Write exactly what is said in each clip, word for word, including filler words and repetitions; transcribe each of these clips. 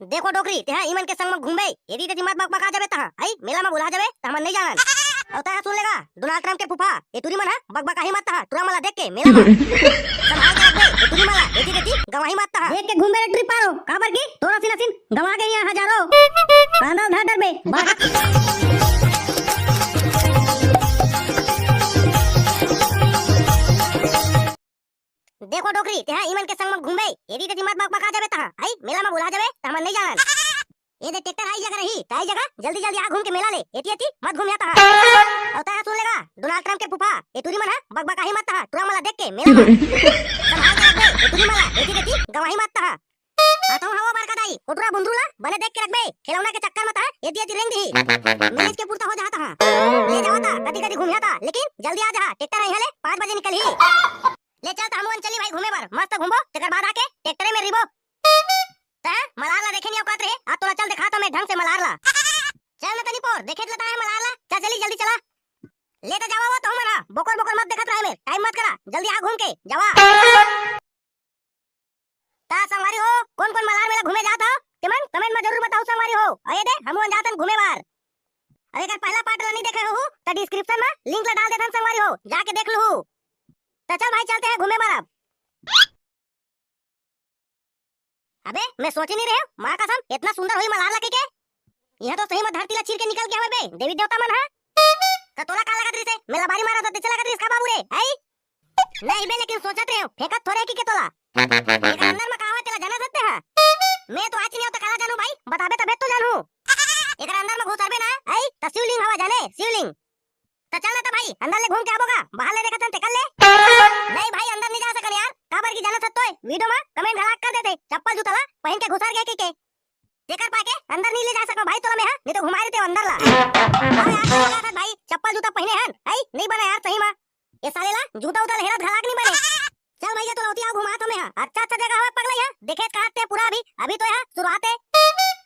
देखो डोकरी, तेहा इमन के संग म घूमबे, एती तेती मत बकबका जाबे तहां, अई मेला म बोला जाबे त हमन नइ जानन। अउ तेहा सुन लेगा, डोनाल्ड ट्रंप के फूफा, ए टूरी मन ह बकबकाही मत तहां, टूरा मन ला देख के मेला म। संभाल के रखबे, ए टूरी मन ला, एती तेती गंवाही मत तहां। देख के घूमबे रे टूरी पारो, काबर की तोर असिन असिन गंवा गे इहां हजारों। कांदा धर डरबे, बा- देखो डोकरी, तेहा इमन के संग म घूमबे, एती तेती मत बकबका जाबे तहां, अई मेला म बोला जाबे त हमन नइ जानन। ए दे ट्रैक्टर आई जगह रही, त आई जगह, जल्दी जल्दी आ घूम के मेला ले, एती एती मत घूम जा तहां। अउ तेहा सुन लेगा, डोनाल्ड ट्रंप के फूफा, ए टूरी मन ह बकबकाही मत तहां, टूरा मन ला देख के मेला म। संभाल के रखबे, ए टूरी मन ला, एती तेती गंवाही मत तहां। आ तो हवो बड़का दाई, ओ टूरा बुंदरू ला बने देख के रखबे, खिलौना के चक्कर म तहां एती एती रेंग दिही। मिलेज के पुरता हो जा तहां। ले जावा ता, कति कति घूमिया ता, लेकिन जल्दी आ जा, ट्रैक्टर इहां ले पाँच बजे निकलही। ले चल त हमन चली भाई घूमे बर, मस्त घूमबो, तेकर बाद आके ट्रैक्टरे में रिबो। त मलार ला देखे नइ अवकात रहे, आज तोला चल देखात हंव मैं ढंग से मलार ला। चल न तनी पोर, देखे लेता है मलार ला, चल चली जल्दी चला। ले त जावा वो तो हमन हा, बोकर बोकर मत देखत रहे मेर, टाइम मत करा, जल्दी आ घूम के, जावा। त संगवारी हो, कोन कोन मलार मेला घूमे जात हो, तेमन कमेंट में जरूर बताओ संगवारी हो। अउ ए दे, हमन जातन घूमे बर। अउ एकर पहला पार्ट ला नइ देखे हो, त डिस्क्रिप्शन में लिंक ला डाल देथन संगवारी हो, जाके देख लूहू। त चल भाई, चलते हैं घूमे बर अब। अबे, मैं सोचे नइ रहेंव, माँ कसम, एतना सुंदर होही मलार ला कहिके। इहां तो सही म धरती ला चीर के निकल गे हवय बे, देवी देवता मन ह। त तोला का लगत रहिसे? मैं लबारी मारत हों, तेचे लगत रहिस का बाबू रे? अई? नहीं बे, लेकिन सोचत रहेंव, फेंकत थोरे कहिके तोला। एकर अंदर म का हवय, तेला जानत हस तेहा? मैं तो आज नइ हों त काला जानहूं भाई, बताबे तभे तो जानहूं। एकर अंदर म घुसरबे ना, अई, त शिवलिंग हवय जाने, शिवलिंग। त चल ना त भाई, अंदर ले घूम के आबो गा, बाहर ले देखत हन तेकर ले। नहीं भाई, अंदर नइ जा सकन यार, काबर कि जानत हस तोय, वीडियो म कमेंट घलाक कर देथे, चप्पल जूता ला पहिन के घुसर गे कहिके। तेकर पाके अंदर नइ ले जा सकंव भाई तोला मैं हा, नइ तो घुमाय देतेंव अंदर ला। अरे यार, सही बात हे भाई, चप्पल जूता पहिने हन, अई, नइ बने यार सही म। ए साले ला जूता उता ल हेरत घलाक नइ बने। चल भैया, तोला ओती अउ घुमात हंव मैं हा, अच्छा अच्छा जगह हवय पगला, इहां देखे कहात ते पूरा अभी, अभी तो इहां शुरुआत हे।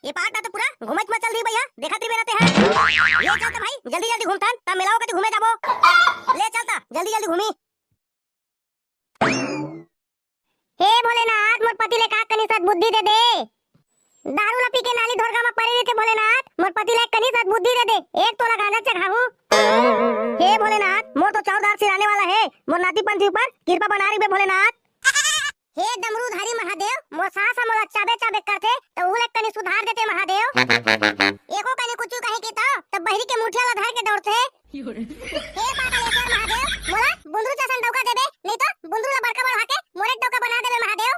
ए पार्ट ला तो पूरा घूमत म चल दिही भैया, देखत रहिबे ना तेहा। ले चल त भाई, जल्दी जल्दी घूमथन, त मेला ओ कति घूमे जाबो। ले चल त, जल्दी जल्दी घूमी। हे भोलेनाथ, मोर पति ले का कनी सद्बुद्धि दे दे। दारू ला पी के नाली ढोरगा म परे रहिथे भोलेनाथ, मोर पति ले कनी सद्बुद्धि दे दे, एक तोला गांजा चघाहूं। हे भोलेनाथ, मोर तो चाउर दार सिराने वाला हे, मोर नाती पंथी ऊपर कृपा बना रखबे भोलेनाथ। हे डमरूधारी महादेव, मोर सास ह मोला चाबे चाबे करथे, त उहू ले कनी सुधार देते महादेव। एको कनी कुछु कहीं के त, त बहिरी के मुठिया ला धर के दौड़थे। हे पातालेश्वर महादेव, मोला बुंदरू जसन डौका देबे, नहीं तो बुंदरू ला बड़का बड़हा के मोरे डौका बना देबे महादेव।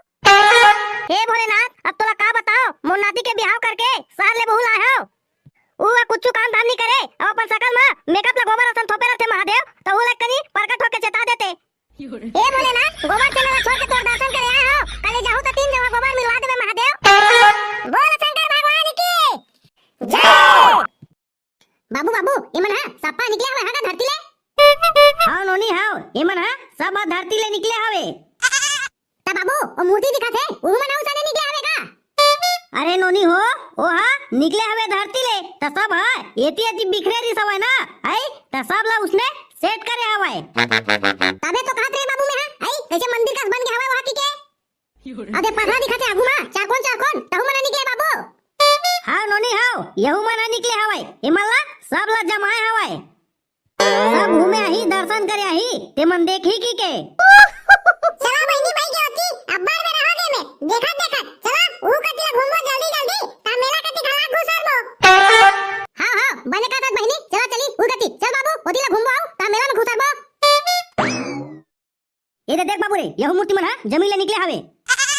हे भोलेनाथ, अब तोला का बताओ, मोर नाती के बिहाव करके सार ले बहू लाए हव। ऊ ह कुछु काम धाम नी करे, अउ अपन सकल म मेकअप ला गोबर असन थोपे रथे महादेव, त ऊ ला कनी परकट होके चेता देते। हे भोलेनाथ, गोबर चना ला छोड़ के तोर दर्शन करे आए हव, काली जाहू त तीन जगह गोबर मिलवा देबे महादेव। बोल शंकर भगवान की जय। बाबू, बाबू, एमन ह सप्पा निकले हवे हा का धरती ले? हव नोनी हव, एमन ह सब ह धरती ले निकले हवे। त बाबू, ओ मूर्ति दिखत हे, उहू मन ह उसने निकले हवे का? अरे नोनी हो, ओ ह निकले हवे धरती ले, त सब ह एती एती बिखरे रिस हवय ना, अई त सब ला उसने सेट करे हवय। तभे तो कहत रहे बाबू मैं ह, अई कइसे मंदिर कस बन गे हवय ओ ह कहिके। अबे पथरा दिखत हे आगू मा, चारकोन चारकोन, तहू मन ह निकले बाबू। हव नोनी हव, यहू मन ह निकले हवय, एमन ला सब ला जमाए हवय। सब घूमे आही, दर्शन करे आही, तेमन देखही कहिके। चला बहिनी भाई के होती, अब्बड़ में रहोगे में, देखत देखत, चला, ऊ कति ला घूमबो जल्दी जल्दी, ता मेला कति घला घुसरबो। हाँ हाँ, बने कहत बहिनी, चला चली, ऊ कति, चल बाबू, ओती ला घूमबो आऊ, ता मेला में घुसरबो। ए दे देख बाबू रे, यहू मूर्ति मन ह जमीन ले निकले हवे।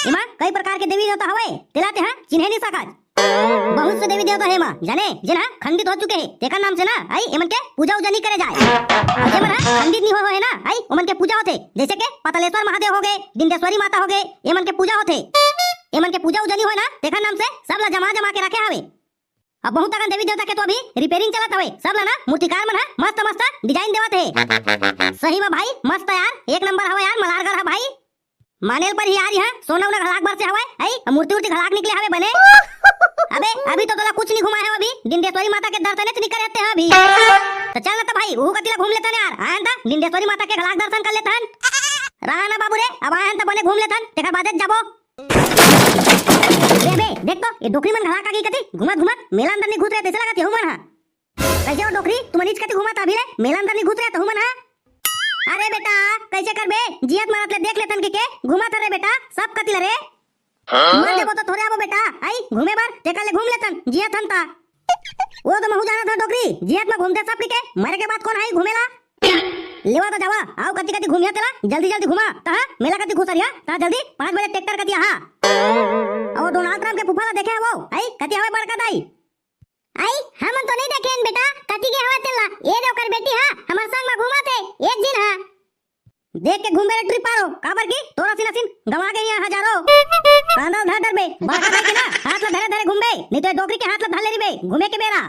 एमा कई प्रकार के देवी देवता हवय, तेला तेहा चिन्हे नइ सकस। बहुत से देवी देवता हे एमा, जाने, जेन ह खंडित हो चुके हे, तेकर नाम से ना, अई एमन के पूजा उजा नइ करे जाय। अउ जेमन ह खंडित नइ होय होय हे ना, अई ओमन के पूजा होथे, जइसे के पतलेश्वर महादेव होगे, डिंडेश्वरी माता होगे, एमन के पूजा होथे। एमन के पूजा उजा नइ होय ना, तेकर नाम से सब ला जमा जमा के रखे हवे। अब बहुत अकन देवी देवता के तो अभी रिपेयरिंग चलत हवे, सब ला ना मूर्तिकार मन ह मस्त मस्त डिजाइन देवत हे। सही म भाई, मस्त यार, एक नंबर हवय यार, मलारगढ़ ह भाई। मानेल पर ही यार, इहाँ सोना उना घलाक बरसे हवय, अई मूर्ति उर्ति घलाक निकले हवे बने। अबे अभी तो तोला कुछ नइ घुमाए हव, अभी डिंडेश्वरी माता के दर्शनेच नइ करे हते ह अभी। त चल न त भाई, उहू कति ला घूम लेथन यार, आयन त डिंडेश्वरी माता के घलाक दर्शन कर लेथन। रहा ना बाबू रे, अब आयन त बने घूम लेथन, तेकर बादे जाबो। बे, बे, देख तो, ये डोकरी मन घला का की कति घुमत घुमत मेला अंदर नहीं घुस रहे, तैसे लगत यहू मन हा। कैसे हो डोकरी, तुमन इच कति घुमत अभी ले, मेला अंदर नहीं घुस रहे तहू मन हा। अरे बेटा, कैसे करबे, जियत मरत ले देख लेथन के, के घुमत हरे बेटा, सब कति ल रे। मर देबो तो थोड़े आबो बेटा, आई घूमे बर, तेकर ले घूम लेथन, जियत हन ता। वो तो महू जानत हन डोकरी, जियत में घूमते सब के, मरे के बाद कौन आई घूमेला? लेवा तो जावा, आओ कति कति घूमिया तेला, जल्दी जल्दी घुमा, तहा मेला कति घुसरिया, तहा जल्दी पाँच बजे ट्रैक्टर कति आहा। और डोनाल्ड ट्रम्प के फूफा ला देखे हवो, आई कति हवे बड़का दाई। आई, हमन तो नहीं देखे हन बेटा, कति के हवे तेला, ये दे ओकर बेटी हा, हमर संग में घूमत हे, एक दिन हा। देख के घूमबे रे टुरी पारो, काबर की तोर असिन असिन गंवा गे इहाँ हजारों। कांदा धर डरबे, बड़का दाई के ना, हाथ ला धरे धरे घूमबे, नहीं तो ये डोकरी के हाथ ला धर ले रहिबे, घूमे के बेरा।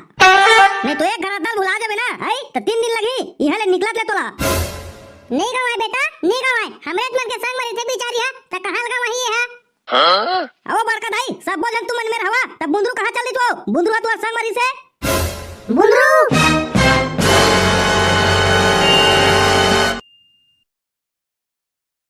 नहीं तो एक घरा दल भुला जाबे ना, आई, त तीन दिन लगही, इहाँ ले निकलत ले तोला। नहीं गंवाय बेटा, नहीं गंवाय, हमरे मन के संग में रहिथे बिचारी हा, त कहाँ लगा वही है? हाँ? अवो बड़का दाई, सब झन तुमन मेर हवा, तब बुंदरू कहाँ चल दिस वो? बुंदरू हा तुहर संग मरिस हे। बुंदरू!